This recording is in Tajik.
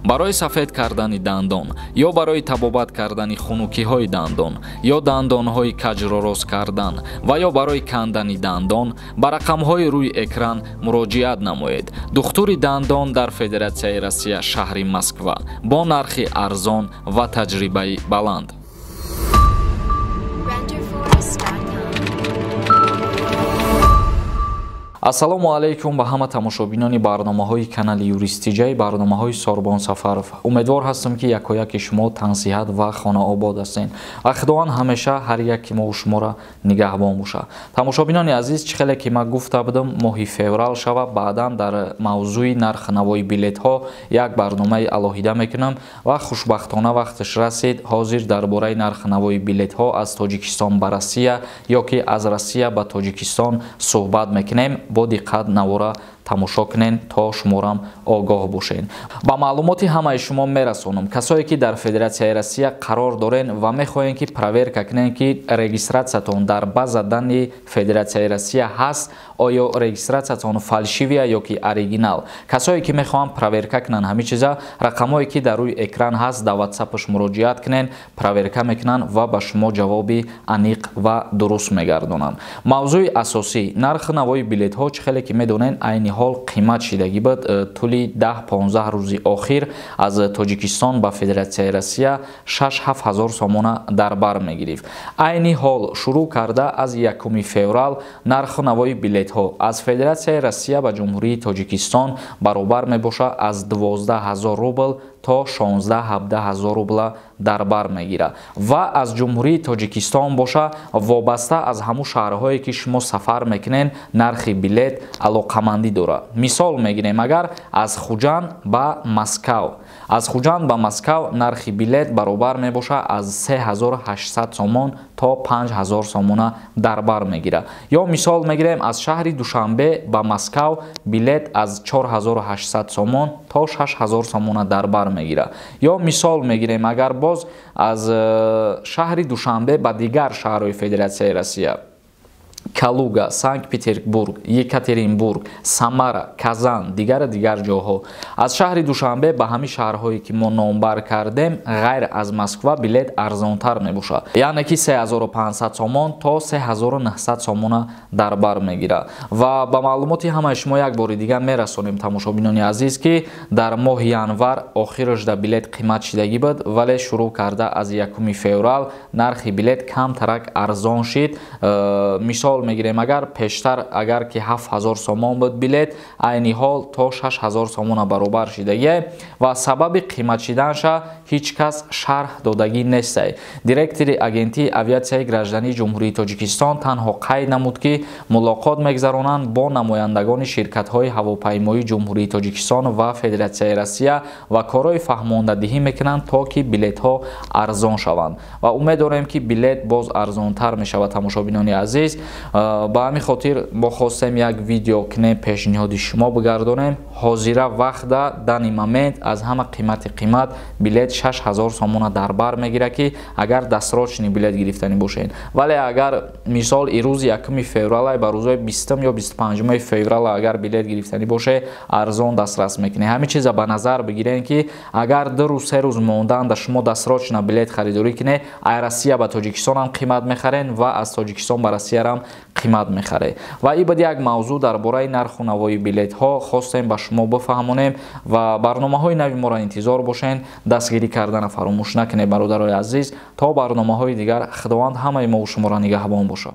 Барои сафед кардани дандон ё барои табобат кардани хунукиҳои дандон ё дандонҳои каҷро рост кардан ва ё барои кандани дандон ба рақамҳои рӯи экран муроҷиат намоед. Духтури дандон дар Федератсияи Россия, шаҳри Москва, бо нархи арзон ва таҷрибаи баланд. Ассалому алайкум ба ҳама тамошобинони барномаҳои канали Юристиҷай, барномаҳои Сорбон Сафаров. Умедвор ҳастам, ки якояки шумо тансиҳат ва хонаобод ҳастед ва Худованд ҳамеша ҳар яки мо шуморо нигаҳбон бошад. Тамошобинони азиз, чӣ хеле ки ман гуфта будам, моҳи феврал шава, баъдан дар мавзӯи нархнавои билетҳо як барномаи алоҳида мекунам ва хушбахтона вақташ расид. Ҳозир дар бораи нархнавои билетҳо аз Тоҷикистон ба Россия ё ки аз Россия ба Тоҷикистон суҳбат мекунем. Бо диққат навора тамошо кунен то шуморам огоҳ бошен. Ба маълумоти ҳамаи шумо мерасонам, касое ки дар Федератсияи Россия қарор дорен ва мехоҳен ки проверка кунен, ки регистратсиятон дар база данни Федератсияи Россия ҳаст, оё регистратсиятон фальшивия ё ки оригинал. Касое ки мехоҳанд проверка кунанд ҳамин чиза, рақамҳое ки дар рӯи экран ҳаст, дар ватсапаш муроҷиат кунен, проверка мекунанд ва ба шумо ҷавоби аниқ ва дуруст мегардонанд. Мавзӯи асосӣ нархи навои билетҳо, чӣ хеле ки медонен, айни ҳол қимат шидагӣ буд. Тӯли 10-15 рӯзи охир аз Тоҷикистон ба Федератсияи Россия 6-7 ҳазор сомона дар бар мегирифт. Айни ҳол шурӯъ карда аз 1 феврал нархи навои билетҳо аз Федератсияи Россия ба Ҷумҳурии Тоҷикистон баробар мебошад аз 12 ҳазор рубл то 16-17 ҳазор рубла дар бар мегирад ва аз Ҷумҳурии Тоҷикистон боша, вобаста аз ҳамун шаҳрҳое ки шумо сафар мекунед, нархи билет алоқамандӣ дорад. Мисол мегирем, агар аз Хуҷанд ба Москав, аз Хуҷанд ба Москав нархи билет баробар мебошад аз 3800 сомон то 5000 сомона дар бар мегирад. Ё мисол мегирем, аз шаҳри Душанбе ба Москав билет аз 4800 сомон то 6000 сомона дар бар мегирад. Ё мисол мегирем, агар боз аз шаҳри Душанбе ба дигар шаҳрҳои Федератсияи Россия, Калуга, Санкт-Петербург, Екатеринбург, Самара, Казан, дигар дигар ҷоҳо, аз шаҳри Душанбе ба ҳамин шаҳрҳое ки мо номбар кардем, ғайр аз Москва билет арзонтар мебошад, яъне ки 3500 сомон то 3900 сомона дар бар мегирад. Ва ба маълумоти ҳамаи шумо як бори дигар мерасонем, тамошобинони азиз, ки дар моҳи январ охирашда билет қимат шидагӣ буд, вале шурӯъ карда аз 1 феврал нархи билет камтарак арзон шид. Мисол мегирем, агар пештар агар ки 7000 сомон буд билет, айни ҳол то 6000 сомона баробар шидагӣ ва сабаби қимат шиданша ҳеҷ кас шарҳ додагӣ нестай. Директори агентии авиатсияи граждании Ҷумҳурии Тоҷикистон танҳо қайд намуд, ки мулоқот мегузаронанд бо намояндагони ширкатҳои ҳавопаймоии Ҷумҳурии Тоҷикистон ва Федератсияи Россия ва корҳои фаҳмондадиҳӣ мекунанд, то ки билетҳо арзон шаванд. Ва умед дорем, ки билет боз арзонтар мешавад. Тамошобинони азиз, ба ҳамин хотир мо хостем як видео кунем, пешниҳоди шумо бигардонем. Ҳозира вақта дани момент аз ҳама қимати қимат билет 6000 сомона дар бар мегирад, ки агар дастрочни билет гирифтанӣ бошед. Вале агар мисол ирӯзи 1 феврала ба рӯзҳои 20 ё 25 феврала агар билет гирифтанӣ боше, арзон дастрас мекунед. Ҳамин чиза ба назар бигиред, ки агар 2 рӯз 3 рӯз мондан да шумо дастрочна билет харидорӣ кунед, ай Россия ба Тоҷикистон ҳам қимат мехаред ва аз Тоҷикистон ба Россия ҳам қимат мехаред. Ва ин буд як мавзӯъ дар бораи нарху навои билетҳо, хостем ба шумо бифаҳмонем ва барномаҳои нави моро интизор бошед. Дастгирӣ кардана фаромӯш накунед, бародарои азиз. То барномаҳои дигар, Худованд ҳамаи мо шуморо нигаҳбон бошад.